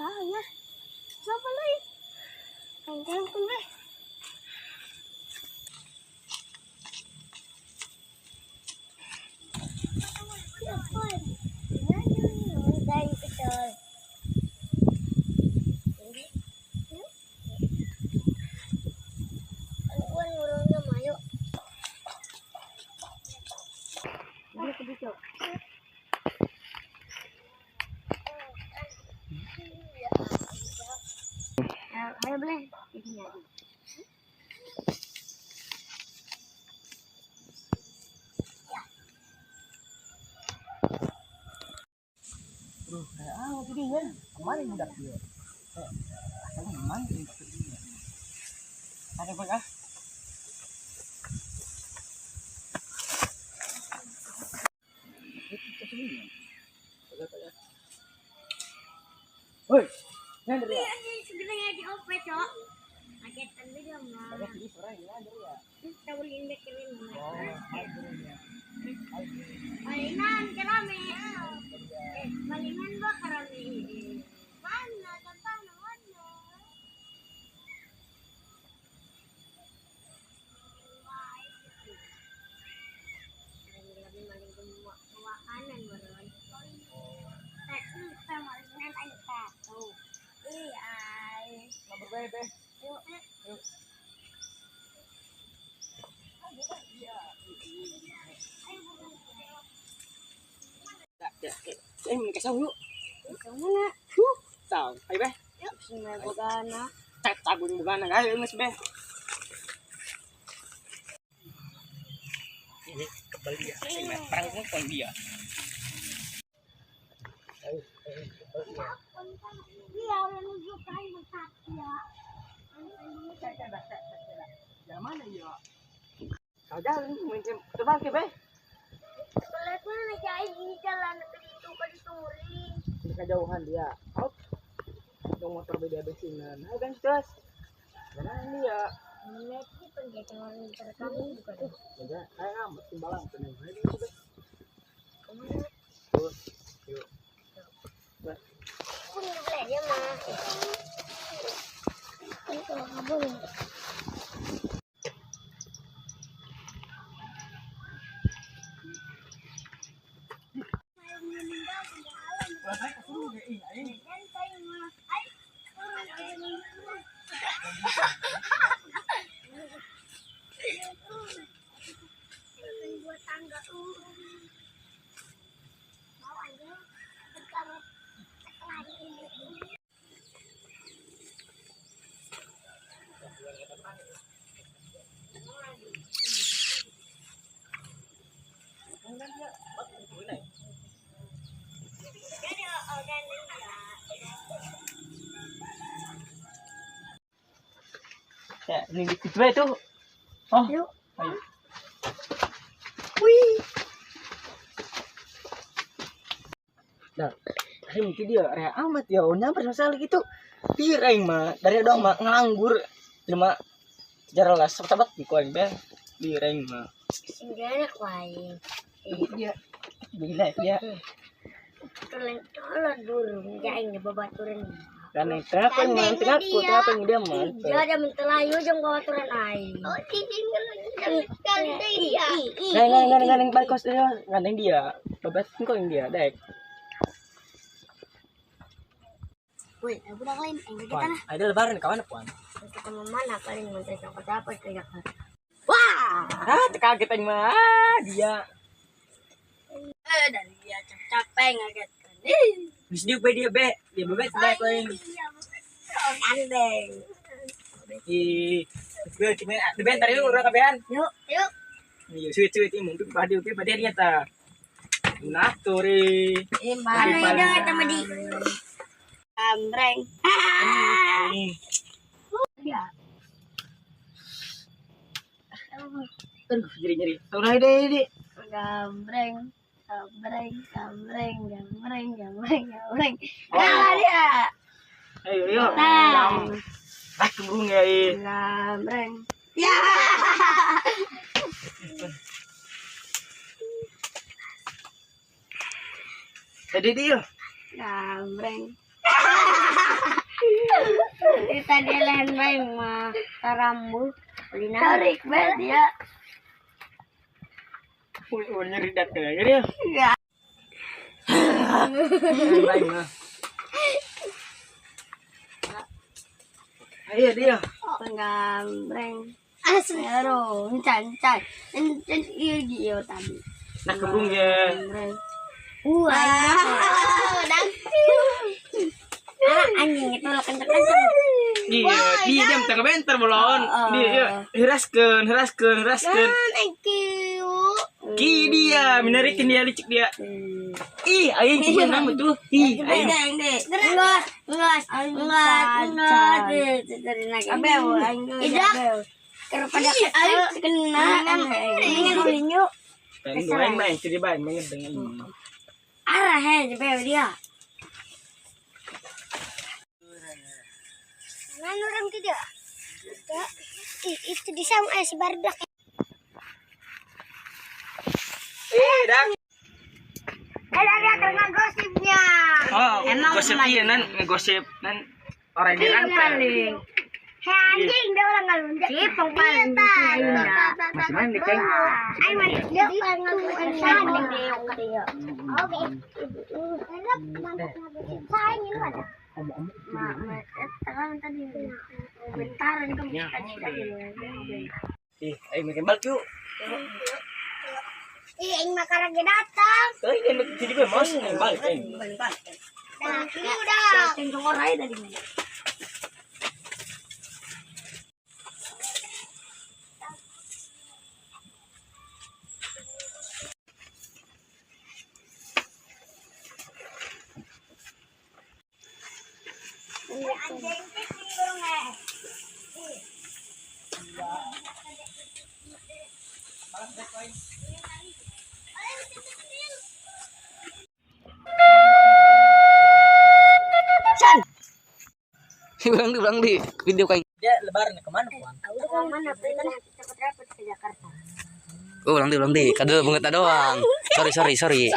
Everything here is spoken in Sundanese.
Saya. Siapa lagi? Kangkang pun deh. Ayo boleh. Bro, kayak apa dia? Kemarin budak dia. Asalnya memang budak dia. Ada apa ah? Woi, Sebenarnya di ope, Cok. Kagetan dia mah. Malingan kerame. Malingan ba kerame? Mana contohnya mana? Makanan baruan. Malingan ay tato. Ay. Nomor berapa? Yuk. Yuk. Mình cái xong yuk. Kamu nak? Tahu, ayo be. Yuk, sini bogana. Tak tabung bogana, ayo nges be. Ini kebal dia, ini perang pun dia. Dia menuju kain ya. Yang mana ya? Kau jalan mungkin terbang ke be? Mana ini jalan ke itu Di kejauhan dia. Hop. Dong motor beda besinan. Ayo kan terus. Mana ini ya? Ini penjajahan terkami bukan? Enggak, saya amat timbalan tenang. Ayo dulu be. Kemana? Terus. Yuk. Aku nggak boleh dia mah. Ini kalau kabur. Ya, ini itu itu. Oh. Yuk. Ayo. Wih. Nah, hari mungkin dia rea amat ya, nyamper masalah gitu. Pireng mah, dari doang mah nganggur. Terima sejarah lah, sahabat di koin be. Pireng mah. Singgah kuai. Dia gila dia. Tolong burung jaing babaturan. Dan yang terapa yang mantan aku, terapa yang dia mantan. Dia ada mentelayu jeng babaturan aing. Oh, kali dia. Neng balik kos dia, neng dia. Babat kok yang dia, dek. Woi, budak lain yang kita lah. Ada lebaran kawan puan. Kita mana paling menteri kota apa tidak. Wah, ah kaget aing mah dia. Dan dia capek ngaget. Bisa dia be dia be, dia bebek sudah lain. Kandeng. Ih, gue cuma di bentar yuk urang kabehan. Yuk, yuk. Iya, suit suit ini mungkin pada oke pada dia ta. Naturi. Mana itu sama di Amreng. Ya. Aduh, nyeri-nyeri. Udah deh, deh. Gambreng, gambreng, gambreng, gambreng, gambreng, gambreng. Nah, dia. Ayo, yuk. Nah. Ah, kemurung ya, eh. Gambreng. Ya. Tadi dia. Gambreng. Kita di lain bae mah tarambu. Tarik banget ya. Wih, nyeri dat kayak gini ya. Enggak. Lain mah. Ayo dia. Penggambreng. Asli. Aduh, encan encan. Encan iya iya tadi. Nah kebung ya. Gambreng. Wah, ah, anjing itu lah kenceng-kenceng. Iya, dia jam tengah bentar bolon. Dia iya, heraskeun, heraskeun, heraskeun. Thank you. Ki dia, minarikin dia licik dia. Ih, aing cuma nama tuh. Ih, aing. Enggak, enggak, enggak, enggak. Abel, tidak. Kepada kena, ingin ulinyu. Kan dua aing mah jadi bae mengedeng aing. Arah he, jebel dia. Mana orang tidak? Itu di sama si bardak. Eh, dak. Eh, ada karena gosipnya. Oh, gosip iya nan ngegosip nan orang di rantai. Hei anjing, dia orang ngalunjak. Cipong paling. Masih main nih, Ceng. Ayo mana? Dia paling ngalunjak. Oke. Tadi bentaran kamu tadi. Ih, aing makin balik yuk. Ih, aing mah karena datang. Eh, ini jadi gue mos, aing balik aing. Dah, udah. Cengkor aja tadi. Ulang di video kayak. Dia lebaran kemana, Puan? Mana? Cepet-cepet ke Jakarta. Oh, ulang di. Kado banget doang. Sorry, sorry, sorry.